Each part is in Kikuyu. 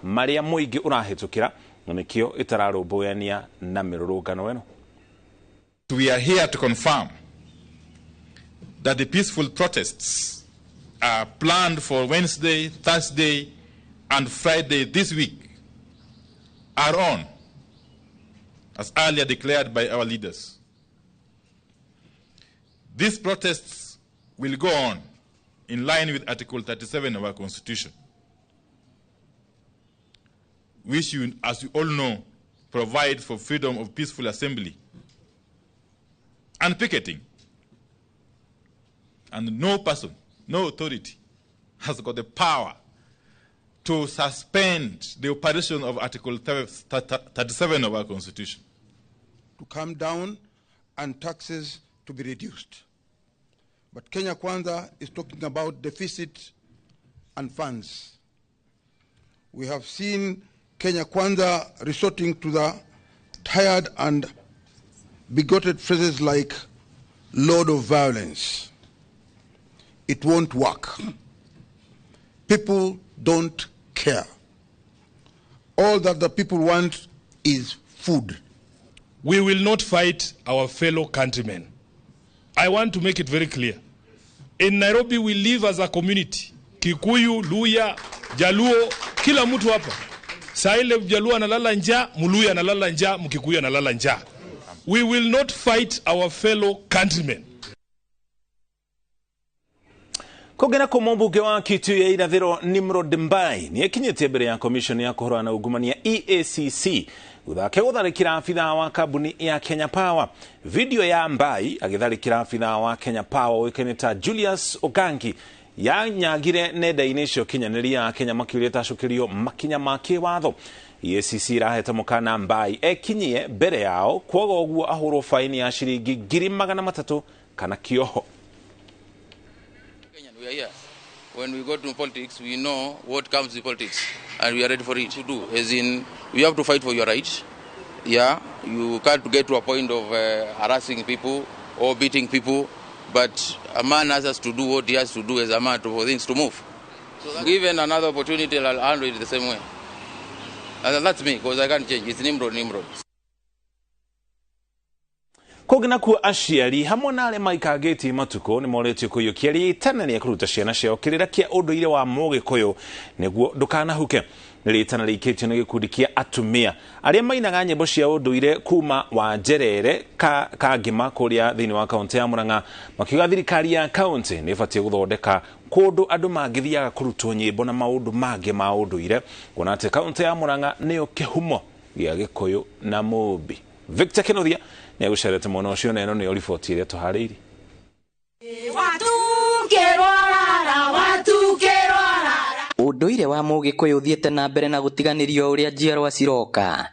marĩa mũingĩ ũrahĩtũkĩra na nĩkĩo ĩtararũmbũyania na mĩrũrũngano ĩno. We are here to confirm that the peaceful protests are planned for Wednesday, Thursday, and Friday this week are on, as earlier declared by our leaders. These protests will go on in line with Article 37 of our Constitution, which, as you all know, provides for freedom of peaceful assembly and picketing. And no person, no authority has got the power to suspend the operation of Article 37 of our Constitution. To come down and taxes to be reduced. But Kenya Kwanza is talking about deficit and funds. We have seen Kenya Kwanza resorting to the tired and bigoted phrases like Lord of Violence. It won't work. People don't care. All that the people want is food. We will not fight our fellow countrymen. I want to make it very clear. In Nairobi, we live as a community. Kikuyu, Luya, Jaluo, kila mtu hapa. Saa ile Jaluo analala njaa, Mluya analala njaa, Mkikuyu analala njaa. We will not fight our fellow countrymen. Kũngĩ na mũmbunge wa Kitui ya irathĩro Nimrod Mbai nĩ ekinyĩtie mbere ya commission ya kũhũrana na ungumania EACC thutha wake gũtharĩkĩra abithaa wa kambuni ya Kenya Power. Video ya Mbai agĩtharĩkĩra abithaa wa Kenya Power ũĩkaine ta Julius Ogangi yanyagire nenda-inĩ cia ũkinyanĩria Kenya makĩũria tacũkĩrio makinya ma kĩwatho. EACC irahete mũkana Mbai ekinyie mbere yao kwaga ũguo ahũrwo faini ya ciringi 300,000 kana kĩoho. We are here. When we go to politics, we know what comes with politics, and we are ready for it to do. As in, you have to fight for your rights. Yeah, you can't get to a point of harassing people or beating people, but a man has to do what he has to do as a man for things to move. So given another opportunity, I'll handle it the same way. And that's me, because I can't change. It's Nimrod, Nimrod. Kũngĩ nakuo aciari hamwe na arĩa maikangĩtie matukũ nĩ morĩtio kũiyũkia rĩtana rĩa kũruta ciana ciao kĩrĩra kĩa ũndũire wa Mũgĩkũyũ nĩguo ndũkanahuke. Nĩ rĩtana rĩikĩtio nĩ gĩkundi kĩa atumia arĩa mainaga nyĩmbo cia ũndũire kuma Wanjerere Kangima kũrĩa thĩinĩ wa kaũntĩ ya Murang'a, makiuga thirikari ya kaũntĩ nĩ ĩbatiĩ gũthondeka kũndũ andũ mangĩthiaga kũrutwo nyĩmbo na maũndũ mangĩ ma ũndũire, kuona atĩ kaũntĩ ya Murang'a nĩyo kĩhumo gĩa Gĩkũyũ na Mũmbi. Victor Kenothia nĩ egũcerete mwena ũcio na ĩno nĩyo riboti ĩrĩa tũharĩirie. Ũndũire wa Mũgĩkũyũ ũthiĩte na mbere na gũtiganĩrio ũrĩa njiarwa ciroka.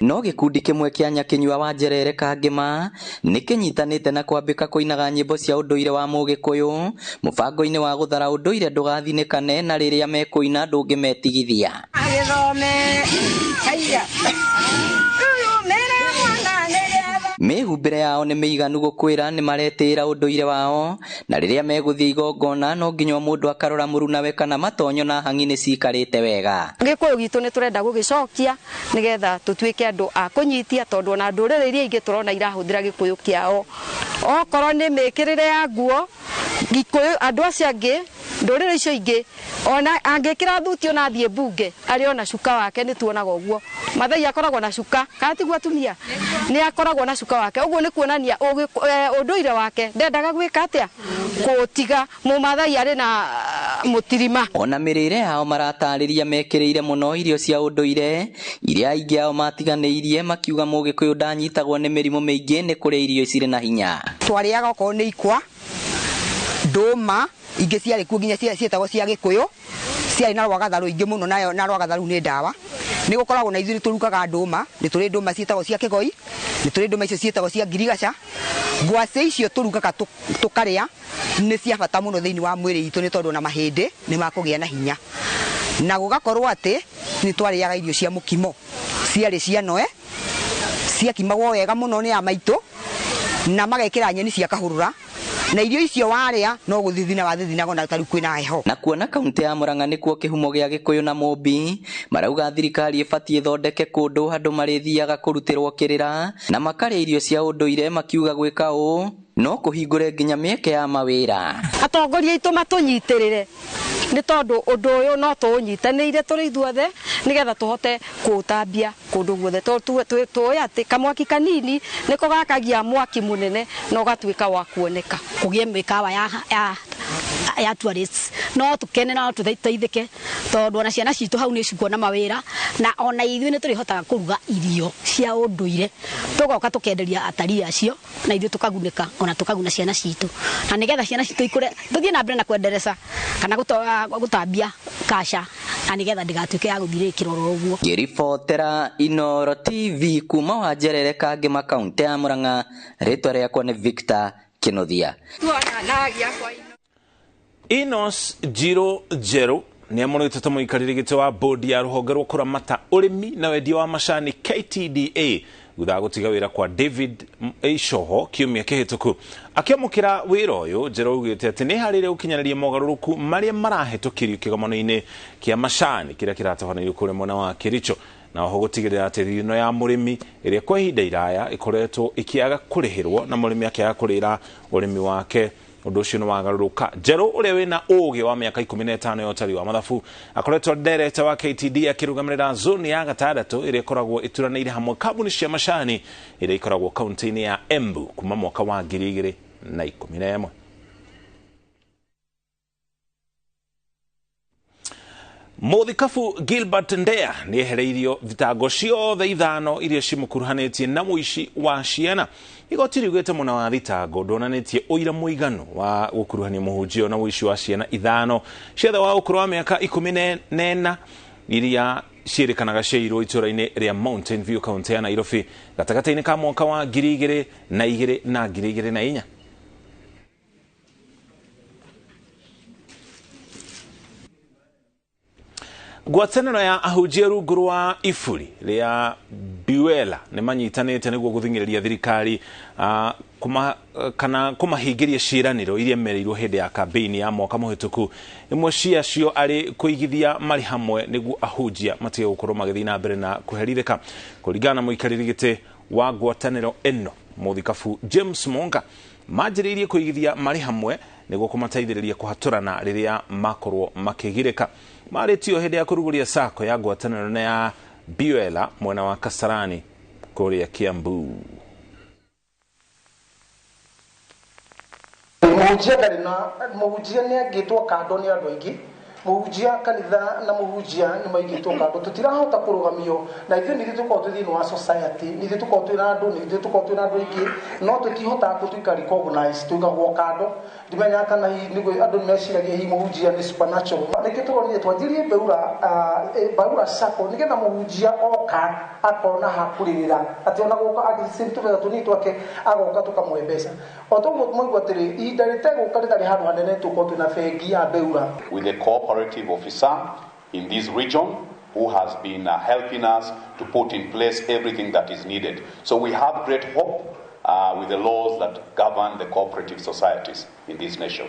No gĩkundi kĩmwe kĩa Nyakinyua wa Njerere Kangima nĩ kĩnyitanĩte na kwambĩka kũinaga nyĩmbo cia ũndũire wa Mũgĩkũyũ mũbango-inĩ wa gũthara ũndũire ndũgathinĩkane, na rĩrĩa mekũina ndũngĩmetigithia. Mĩhumbĩre yao nĩ mĩiganu gũkwĩra nĩ maretĩĩra ũndũire wao, na rĩrĩa megũthiĩ igongona no nginya mũndũ akarora mũrunawe kana matonyo na hang'i nĩ ciikarĩte wega. Gĩkũyũ gitũ nĩ tũrenda gũgĩcokia nĩgetha tũtuĩke andũ a kũnyitia, tondũ ona ndũrĩrĩ iria ingĩ tũrona irahũthĩra gĩkũyũ kĩao. Okorwo nĩ mĩkĩrĩre ya nguo, Gĩkũyũ andũ acio angĩ ndũrĩrĩ icio ingĩ ona angĩkĩra thuti ona athiĩ mbunge arĩ ona cuka wake, nĩ tuonaga ũguo. Mathai akoragwo na cuka, kana tiguo atumia? Nĩ akoragwo na cuka wake. Ũguo nĩ kuonania ũndũire wake ndendaga gwĩka atĩa, kũũtiga. Mũmathai arĩ na mũtirima. Ona mĩrĩre yao maratarĩria mekĩrĩire mũno irio cia ũndũire iria aingĩ ao matiganĩirie, makiuga Mũgĩkũyũ ndanyitagwo nĩ mĩrimũ mĩingĩ nĩ kũrĩa irio cirĩ na hinya. Twarĩaga okorwo nĩ ikwa, ndũma, ingĩ ciarĩ kuo nginya ciĩtagwo cia Gĩkũyũ, ciarĩ na rwagatha rũingĩ mũno, nayo na rwagatha rũu nĩ ndawa. Nĩ gũkoragwo na ithuĩ tũrugaga ndũma, nĩ tũrĩ ndũma ciĩtagwo cia Kĩgoi, nĩ tũrĩ ndũma icio ciĩtagwo cia ngirigaca. Ngwacĩ icio tũrugaga tũkarĩa nĩ cia bata mũno thĩinĩ wa mwĩrĩ itũ, nĩ tondũ ona mahĩndĩ nĩ makũgĩa na hinya. Na gũgakorwo atĩ nĩ twarĩaga irio cia mũkimo, ciarĩ cia noe, ciakimagwo wega mũno nĩ a maitũ, na magekĩra nyeni cia kahũrũra. Na irio icio warĩa no gũthithina wathithinaga ona tarĩu kwĩna heho. Na kuona kaunti ya Murang'a nĩkuo kĩhumo gĩa Gĩkũyũ na Mũmbi, marauga thirikari ĩbatiĩ ĩthondeke kũndũ andũ marĩthiaga kũrutĩrwo kĩrĩra na makarĩa irio cia ũndũire, makiuga gwĩka ũũ no kũhingũre nginya mĩeke ya mawĩra. Atongoria aitũ matũnyitĩrĩre nĩ tondũ ũndũ ũyũ no tũũnyitanĩire tũrĩ ithuothe nĩgetha tũhote kũũtambia kũndũ guothe, tondũ tũĩ atĩ kamwaki kanini nĩko gakagia mwaki mũnene na ũgatuĩka wa kuoneka. Kũgĩe mĩkawa ya tourists no tukene na tũteithĩke, tondũ ona ciana citũ hau nĩ cikuona mawĩra, na ona ithuĩ nĩ tũrĩhotaga kũruga irio cia ũndũire, tũgoka tũkenderia atarii acio na ithuĩ tũkagunĩka, ona tũkaguna ciana citũ, na nĩgetha ciana citũ ikũre tũthiĩ na mbere na kwendereza kana gũtambia kasha, na nĩgetha ndĩgatuĩke ya gũthirĩkĩra oro ũguo. Ngĩribotera Inooro TV kuma Wanjerere Kangema, kaunti ya Murang'a, rĩtwa rĩakwa nĩ Victor Kĩnuthia. Enos Njiro Njeru nĩ amũrĩtwo ta mũikarĩri gĩtĩ wa bodi ya rũhonge rwa kũramata ũrĩmi na wendia wa macani KTDA thutha wa gũtiga wĩra kwa David Icoho kiumia kĩhĩtũku. Akĩamũkĩra wĩra ũyũ, Njeru augĩte atĩ nĩ harĩire gũkinyanĩria mogarũrũku marĩa marahĩtũkirio kĩgomano-inĩ kĩa macani kĩrĩa kĩratabanĩrio kũrĩa mwena wa Kericho, na oho gũtigĩrĩra atĩ thithino ya mũrĩmi ĩrĩa kwa ihinda iraya ĩkoretwo ĩkĩaga kũrĩhĩrwo na mũrĩmi akĩaga kũrĩra ũrĩmi wake ũndũ ũcio nĩ wagarũrũka. Njeru ũrĩa wĩna ũgĩ wa mĩaka 15 ya ũtari wa mathabu akoretwo director wa KTD akĩrũgamĩrĩra zone ya gatandatũ ĩrĩa ĩkoragwo ĩturanĩire hamwe kambuni cia macani ĩrĩa ĩkoragwo kaunti-inĩ ya Embu kuma mwaka wa 2011. Mũthikabu Gilbert Ndea nĩ ehereirio thitango ciothe 5 iria cimũkuruhanĩtie na mũici wa ciana. Igoti riugĩte mwena wa thitango ndwonanĩtie ũira mũiganu wa gũkuruhania mũhunjia na ũici wa ciana 5 ciothe wa ũkũrũ wa mĩaka 14 iria ciĩrĩkanaga ciairwo itũũra-inĩ rĩa Mountain View kaunti ya Nairobi gatagatĩ-inĩ ka mwaka wa 2002 na 2004. Ngwatanĩro ya ahunjia rungu rwa iburi rĩa Biwela nĩ manyitanĩte nĩguo gũthing'ĩrĩria thirikari kana kũmahingĩria ciĩranĩro iria merĩirwo hĩndĩ ya kambĩini ya mwaka mũhĩtũku, imwe ciacio arĩ kũigithia marĩ hamwe nĩguo ahunjia matige gũkorwo magĩthiĩ na mbere na kũherithĩka. Kũringana na mũikarĩri gĩtĩ wa ngwatanĩro ĩno mũthikabu James Monga, manjĩrĩirie kũigithia marĩ hamwe nĩguo kũmateithĩrĩria kũhatũrana rĩrĩa makorwo makĩgirĩka. Marĩtio hĩndĩ ya kũrugũria sako ya ngwatanĩro na ya Biwela mwena wa Kasarani kũrĩa Kiambu. Mũhunjia ndarĩ na mũhunjia nĩ angĩtwo kando nĩ andũ aingĩ. Mũhunjia kanitha na mũhunjia nĩ maigĩtwo kando, tũtirahota kũrũgamio na ithuĩ nĩ ithuĩ tũkoragwo twĩ thĩinĩ wa society, nĩ ithuĩ tũkoragwo twĩna andũ, nĩ ithuĩ tũkoragwo twĩna andũ aingĩ, no tũtihotaga gũtuĩka recognized, tũigagwo kando. Ndimenyaga kana hihi nĩguo andũ meciragia hihi mũhunjia nĩ supernatural. Nĩkĩo tũronire twanjirie Mbeura Sacco nĩgetha mũhunjia oka akona ha kũrĩrĩra, atĩ ona gũka angĩsave tũbeca tũnini twake agoka tũkamũhe mbeca. O toguo mwaigua atĩrĩ, ihinda rĩtegũka rĩtarĩ handũ hanene tũkorwo twĩna bengi ya Mbeura. With the cooperative officer in this region who has been helping us to put in place everything that is needed. So we have great hope with the laws that govern the cooperative societies in this nation.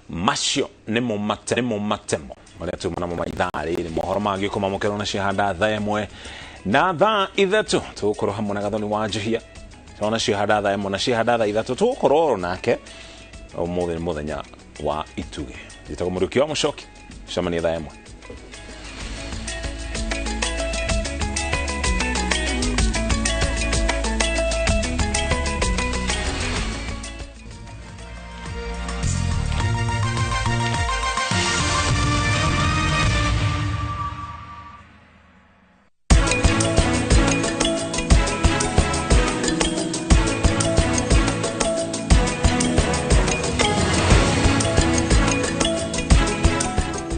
Macio nĩmo matemo marĩa tumana mo maithaa rĩrĩ mohoro mangĩ kũmamũkĩrwo na ciahanda thaa 1 na thaa 3 tũgũkorwo hamwe na Gathoni wa Njihia tona ciahanda thaa 1 na ciahanda thaa 3 tũgũkorwo nake ũmũthĩ nĩ mũthenya wa itugĩ. Njĩtagwo Mũriũki wa Mũcoki, cemania thaa 1.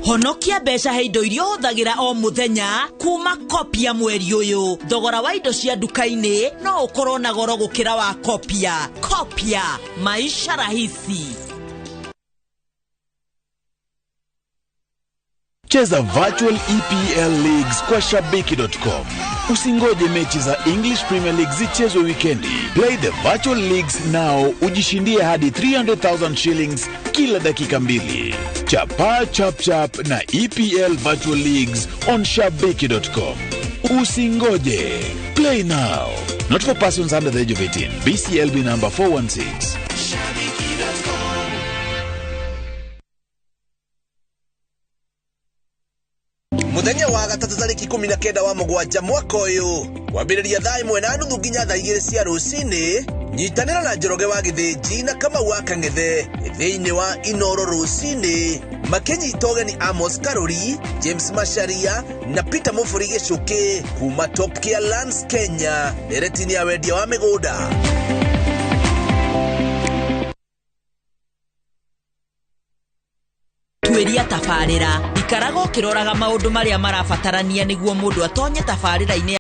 Honokia mbeca he indo iria ũhũthagĩra o mũthenya kuma Kopia mweri ũyũ. Thogora wa indo cia nduka-inĩ no ũkorwo na goro gũkĩra wa Kopia. Kopia, maisha rahisi. Cheza virtual EPL leagues kwa shabiki.com. Usingoje mechi za English Premier League zichezwe wikendi. Play the virtual leagues now, ujishindie hadi 300,000 shillings kila dakika mbili. Chapa chap chap na EPL virtual leagues on shabiki.com. Usingoje. Play now. Not for persons under the age of 18. BCLB number 416. Muthenya wa gatatũ tarĩki 19 wa mũgwanja mwaka ũyũ, kwambĩrĩria thaa 1:30 nginya thaa 2 cia rũcinĩ, nyitanĩra na Njoroge wa Gĩthĩnji na Kamau wa Kang'ethe thĩinĩ wa Inoro rũcinĩ, makĩnyita ũgeni Amos Karuri, James Macharia na Peter Mũbũri Gĩcũkĩ kuma Top Care Lands Kenya, ndereti-inĩ ya wendia wa mĩgũnda. Tuĩria tabarĩra, ikaraga ũkĩroraga maũndũ marĩa marabatarania nĩguo mũndũ atonye tabarĩra-inĩ.